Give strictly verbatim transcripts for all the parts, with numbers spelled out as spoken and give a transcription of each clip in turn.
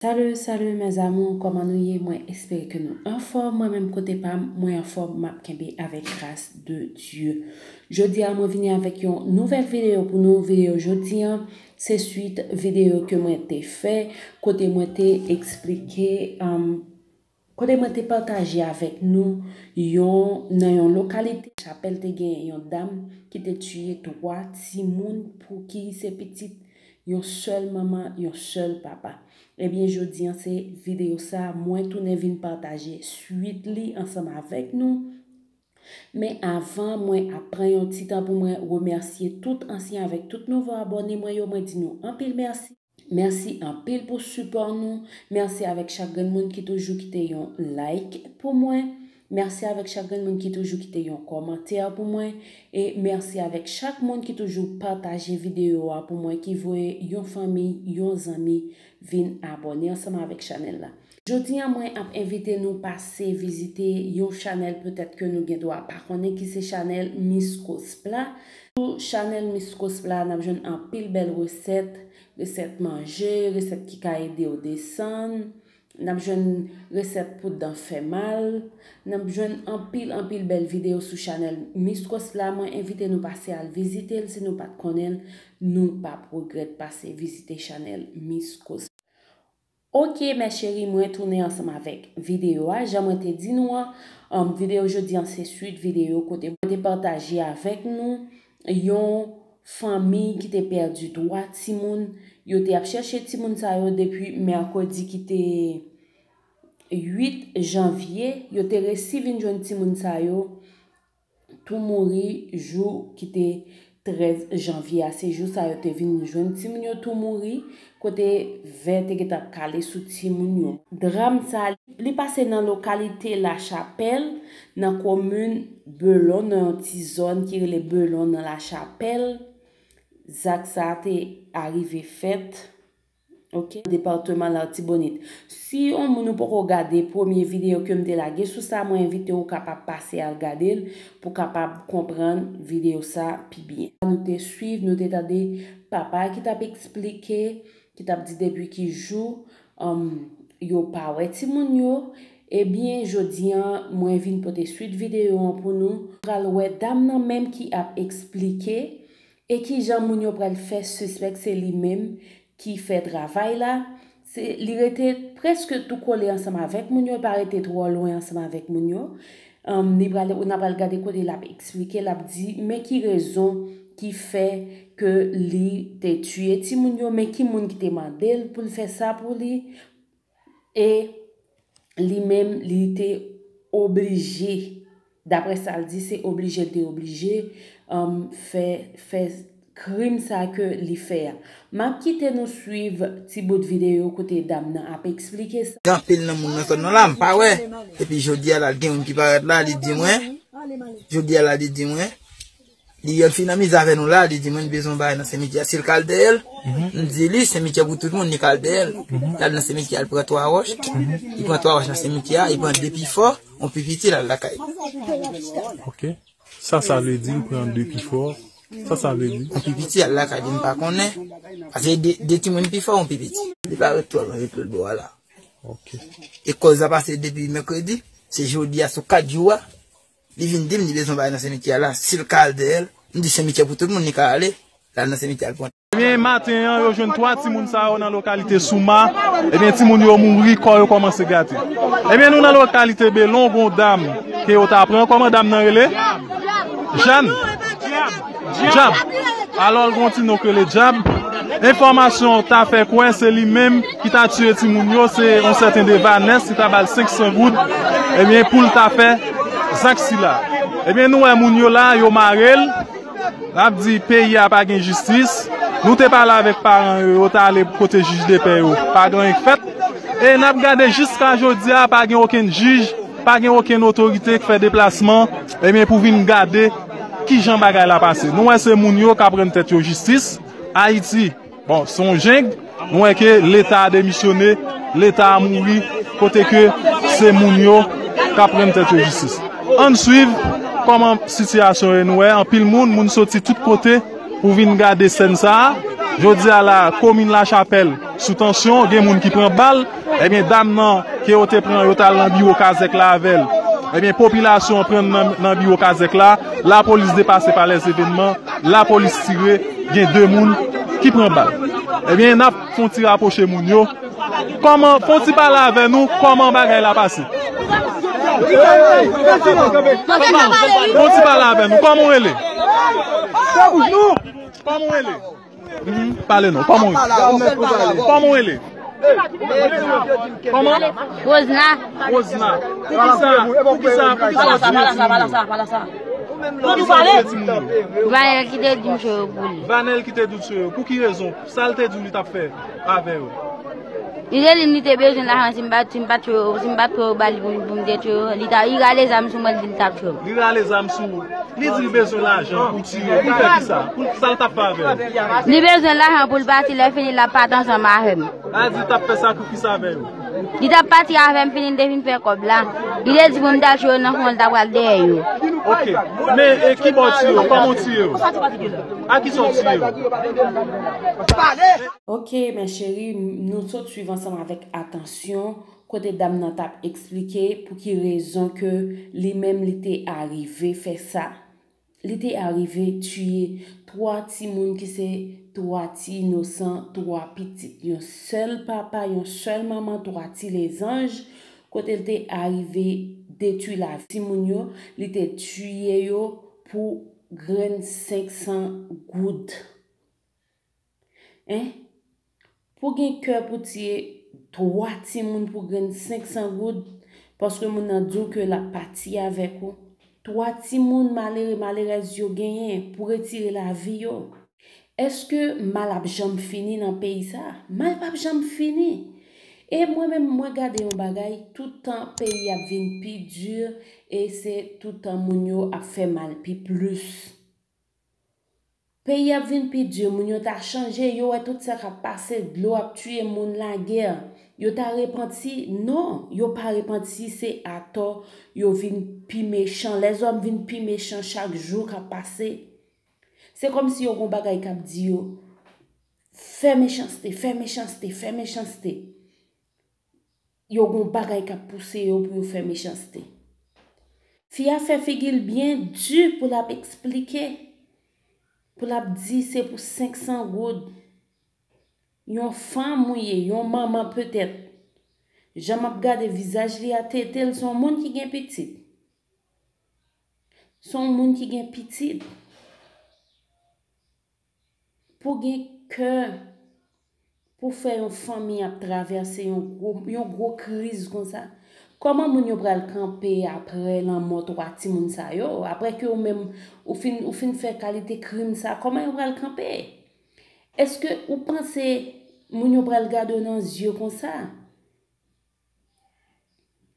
Salut, salut mes amours, kòman nou ye? Mwen espere ke nou anfòm. Mwen menm kote pa m, mwen anfòm, m ap kenbe avèk gras de Dye. Jodi a mwen vini avèk yon nouvèl videyo pou nou. Videyo jodi an, se swit videyo ke mwen te fè, kote mwen te eksplike, um, kote mwen te pataje avèk nou yon, nan yon lokalite, Chapèl te gen yon dam ki te tiye twa timoun pou ki se pitit yon sèl manman, yon sèl papa. Ebyen, jodi an se videyo sa, mwen tounen vin pataje swit li ansanm avèk nou. Men avan, mwen ap pran yon ti tan pou mwen remèsye tout ansyen avèk tout nouvo abòne mwen yo. Mwen di nou anpil mèsi. Mèsi anpil pou sipò nou. Mèsi avèk chak grenn moun ki toujou kite yon like pou mwen. Mèsi avèk chak grenn moun ki toujou kite yon kòmantè pou mwen. E mèsi avèk chak moun ki toujou pataje videyo a pou mwen, ki voye yon fanmi, yon zanmi vin abòne ansanm avèk chanèl la. Jodi an, mwen ap envite nou pase vizite yon chanèl petèt ke nou gen dwa pa konnen ki se chanèl Miss Cosplay. Sou chanèl Miss Cosplay, n ap jwenn anpil bèl resèt, resèt manje, resèt ki ka ede w desann. N ap jwenn resèt pou dan fè mal. N ap jwenn anpil, anpil bèl videyo sou chanèl Miss Cosplay. Mwen envite nou pase al vizite l. Si nou pa t konnen l, nou p ap regrèt pase vizite chanèl Miss Cosplay. Ok, mes chéris, mwen tounen ansanm avèk videyo a. Jan mwen te di nou an, um, videyo jodi an se swit videyo kote mwen te pataje avèk nou yon fanmi ki te pèdi twa timoun. Yo te ap chèche timoun sa yo depi mèkredi ki te uit janvye. Yo te resi vin jwenn timoun sa yo tou mouri jou ki te trèz janvye a. Se jou sa yo te vin jwenn timoun yo tou mouri, kote vè te gentan ap kale sou timoun yo. Dram sa, li pase nan lokalite Lachapèl, nan komin Belon, nan yon ti zòn ki rele Belon nan Lachapèl. Zak sa te arive fèt. Ok, depatman Latibonit. Si yon moun ou poko gade premye videyo ke m te lage sou sa, mwen envite w kapab pase al gade l pou kapab konprann videyo sa pi byen. Nou te swiv, nou te tande papa ki t ap eksplike, ki t ap di depi ki jou, um, yo pa wè timoun yo. Ebyen, jodi an, mwen vin pote swit videyo an pou nou. Pral wè dam nan menm ki ap eksplike e ki jan moun yo pral fè sispèk se li menm ki fè travay la. Se, li rete prèske tou kole ansanm avèk moun yo, li pa rete twò lwen ansanm avèk moun yo. Ann, li pral, n a pral gade kote l ap eksplike, l ap di, men ki rezon ki fè ke li te tiye timoun yo, men ki moun ki te mande l pou l fè sa pou li. E li menm, li te oblije, daprè sa l di, se oblije l te oblije, um, fè, fè krim sa ke li fè a. M ap kite nou swiv ti bout videyo kote dam nan ap eksplike sa. Gen anpil nan moun nan zòn nan la, m pa wè. Epi jodi a la, gen youn ki parèt la, li di mwen, jodi a la, li di mwen, li, li fin anmize avè nou la, li di mwen li bezwen yon bagay nan simityè a. Si l ka al dèyè l, m di li, simityè pou tout moun, li ka al dèyè l. L al nan simityè a, l pran twa wòch, li pran twa wòch nan simityè a, li pran de pi fò, yon pi piti, l al lakay. Ok. Sa, sa vle di, l pran de pi fò. Sa, sa vle di. Yon pi piti, al lakay li, m pa konnen. Paske de, de timoun pi fò, yon pi piti. Li pa ret twò lwen, li ret lòt bò a la. Ok. E kòz la pase depi mèkredi, se jodi a sou kat jou a, li vin di m li bezwen bagay nan simityè a la, si l ka al dèyè l, m di simityè pou tout moun li ka ale, l al nan simityè a l pran. Ebyen, maten an, yo jwenn twa timoun sa yo nan lokalite Souma. Ebyen, timoun yo mouri, kò yo kòmanse gate. Ebyen, nou nan lokalite Belon, gon dam ke yo ta pran, kòman dam nan rele? Jàn. Djab. Alò, l gon ti non k rele Djab. Enfòmasyon ta fè kwè se li menm ki ta tiye timoun yo, se yon sèten Devanès ki ta ba l senk san goud, ebyen, pou l ta fè zak sila. Ebyen, nou wè moun yo la, yo mare l. N ap di peyi a pa gen jistis. Nou te pale avèk paran yo, yo t ale kote jij de pè yo. Pa gen anyen k fèt. E n ap gade jiska jodi a, pa gen okenn jij, pa gen okenn otorite k fè deplasman, ebyen, pou vin gade kijan bagay la pase. Nou wè se moun yo k ap rann tèt yo jistis. Ayiti, bon, se yon jeng. Nou wè ke Leta a demisyone, Leta a mouri, kote ke se moun yo k ap rann tèt yo jistis. Ann swiv kòman sitiyasyon ye. Nou wè anpil moun, moun soti tout kote pou vin gade sèn sa a. Jodi a la, komin Lachapèl, Sou tansyon, gen moun ki pran bal, ebyen, dam nan ke yo te pran, yo t al nan biwo kazèk la avè l. Ebyen, popilasyon an pran nan, nan biwo kazèk la, lapolis depase pa lèzevènman, lapolis tire, gen de moun ki pran bal. Ebyen, n ap fè yon ti rapwoche moun yo. Kòman, fè yon ti pale avè nou, kòman bagay la pase? Fè yon ti pale avè nou, kòman w rele? Kòman w rele? Mhm, pale non, kòman w rele? Kòman w rele? Kòman? Rosna. Rosna. Poukisa, poukisa, poukisa w tiye timoun yo? Poukisa w tiye timoun yo? Vanèl ki te di m cho yo pou li. Vanèl ki te di w cho yo. Pou ki rezon? Sa l te di w li t ap fè avè yo? Li te di m li te bezwen lajan, si m pa, si m pa cho yo, si m pa cho yo ba li pou, pou m te cho yo, li ta, li rale zam sou mwen, li di li t ap cho m. Li rale zam sou ou. Li di l bezwen lajan pou tiye, pou fè kisa? Pou sa l t ap fè avè l? Li bezwen lajan pou l pati, lè fini l ap pati ansanm avè m. A di l t ap fè sakrifis avè yo? Li t ap pati avè m, fini l te fin fè kòb la. Li te di pou m t al cho yo nan fon, l ta pral dèyè yo. Ok. Men, e, ki bò w tiye yo? Kòman w tiye yo? A kisa w tiye yo? Ok, mes chéries, nou sot swiv ansanm avèk atansyon kote dam nan t ap eksplike pou ki rezon ke li menm li te arive fè sa. Li te arive tiye twa timoun ki se twa ti inosan, twa pitit, yon sèl papa, yon sèl manman, twa ti lezanj, kote l te arive detwi lavi timoun yo, li te tiye yo pou grenn senk san goud. Hein? Pou gen kè pou tiye twa timoun pou grenn senk san goud, paske moun nan di w ke l ap pati avèk ou. Twa timoun malere, malerèz yo genyen pou retire lavi yo. Èske mal ap janm fini nan peyi sa? Mal p ap janm fini. E mwen menm, mwen gade yon bagay, tout tan peyi ap vin pi di, e se tout tan moun yo ap fè mal pi plis. Peyi ap vin pi di, moun yo ta chanje, yo wè tout sa k ap pase, dlo ap tiye moun, lagè. Yo ta repanti? Non, yo pa repanti, se atò yo vin pi mechan. Lèzòm vin pi mechan chak jou k ap pase. Se kòmsi yo gon bagay k ap di yo, fè mechanste, fè mechanste, fè mechanste. Yo gon bagay k ap pouse yo pou yo fè mechanste. Fi a fè figi l byen di pou l ap eksplike, pou l ap di se pou senk san goud. Yon fanm ou ye, yon manman petèt. Jan m ap gade vizaj li a, tete l, se yon moun ki gen pitit. Se yon moun ki gen pitit. Pou gen kè pou fè yon fanmi ap travèse yon gwo, yon gwo kriz konsa? Kòman moun yo pral kanpe apre lanmò twa timoun sa yo? Apre ke ou menm, ou fin, ou fin fè kalite krim sa, kòman yo pral kanpe? Èske ou panse moun yo pral gade w nan zye konsa?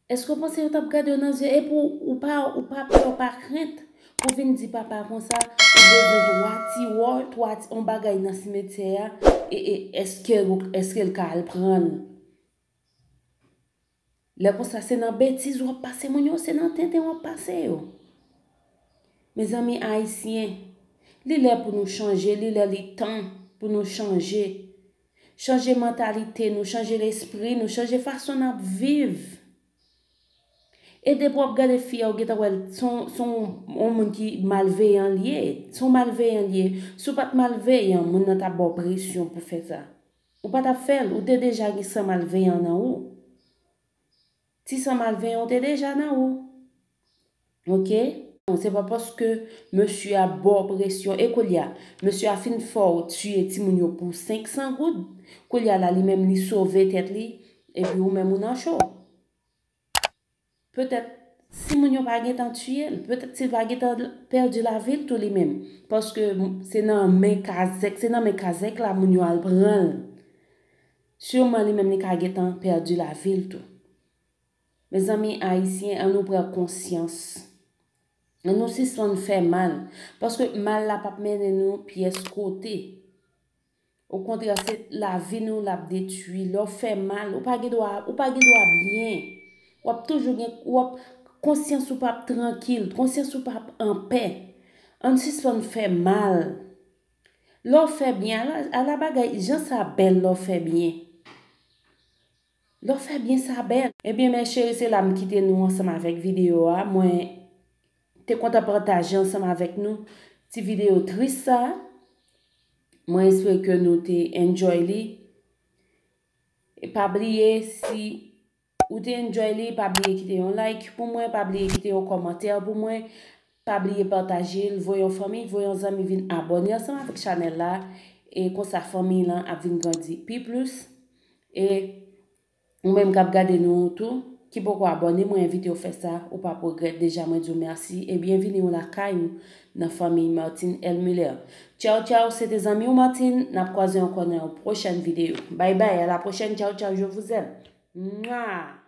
Èske w panse yo t ap gade w nan zye? Epi w, ou pa, ou pa pè, w pa krent pou vin di papa konsa, ou bezwen twa ti wò, twa ti, yon bagay nan simetyè a, e, e èske, èske l ka al pran l? Lè konsa, se nan betiz w ap pase moun yo, se nan tenten w ap pase yo. Mezanmi ayisyen, li lè pou nou chanje, li lè li tan pou nou chanje. Chanje mantalite nou, chanje lespri nou, chanje fason n ap viv. E depi w ap gade fi a, ou gentan wè l se yon, se yon, yon moun ki malveyan l ye. Se yon malveyan l ye. Si w pa t malveyan, moun nan t ap ba w presyon pou fè sa. Ou pa t ap fè l, ou te deja gen san malveyan nan ou. Ti san malveyan ou te deja nan ou. Ok? Se pa paske mesye a ba w presyon e koulye a, mesye a fin fè w tiye timoun yo pou senk san goud, koulye a la li menm li sove tèt li, epi ou menm ou nan cho. Petèt si moun yo pa gentan tiye l, petèt si l pa gentan pèdi lavi l tou li menm. Paske se nan men kazèk, se nan men kazèk la moun yo al pran l. Siman li menm li ka gentan pèdi lavi l tou. Mezanmi ayisyen, ann nou pran konsyans. Ann nou sispann fè mal. Paske mal la p ap mennen nou pyès kote. Okontrè, se lavi nou l ap detwi. Lè w fè mal, ou pa gen dwa, ou pa gen dwa byen. W ap toujou gen, w ap, konsyans ou p ap trankil, konsyans ou p ap anpè. Ann sispann fè mal. Lè w fè byen, ala, ala bagay, jan sa bèl lè w fè byen. Lè w fè byen, sa bèl. Ebyen, mè cheri, se la m kite nou ansanm avèk videyo a. Mwen te kontan pataje ansanm avèk nou ti videyo tris sa. Mwen espere ke nou te enjoy li. E pa bliye, si ou te enjoy li, pa bliye kite yon like pou mwen, pa bliye kite yon kòmantè pou mwen, pa bliye pataje l, voye yon fanmi, voye yon zanmi vin abòne ansanm avèk chanèl la. E konsa fanmi lan ap vin grandi pi plis. E ou menm k ap gade nou tou, ki poko abòne, mwen envite w fè sa, ou p ap regrèt. Deja mwen di w mèsi e byenvini w lakay ou nan fanmi Martine L Muller. Tchaw tchaw, se te zanmi w Martine, n ap kwaze ankò nan yon pwochèn videyo. Bay bay, à la prochaine, tchaw tchaw, je vous aime. Mwa!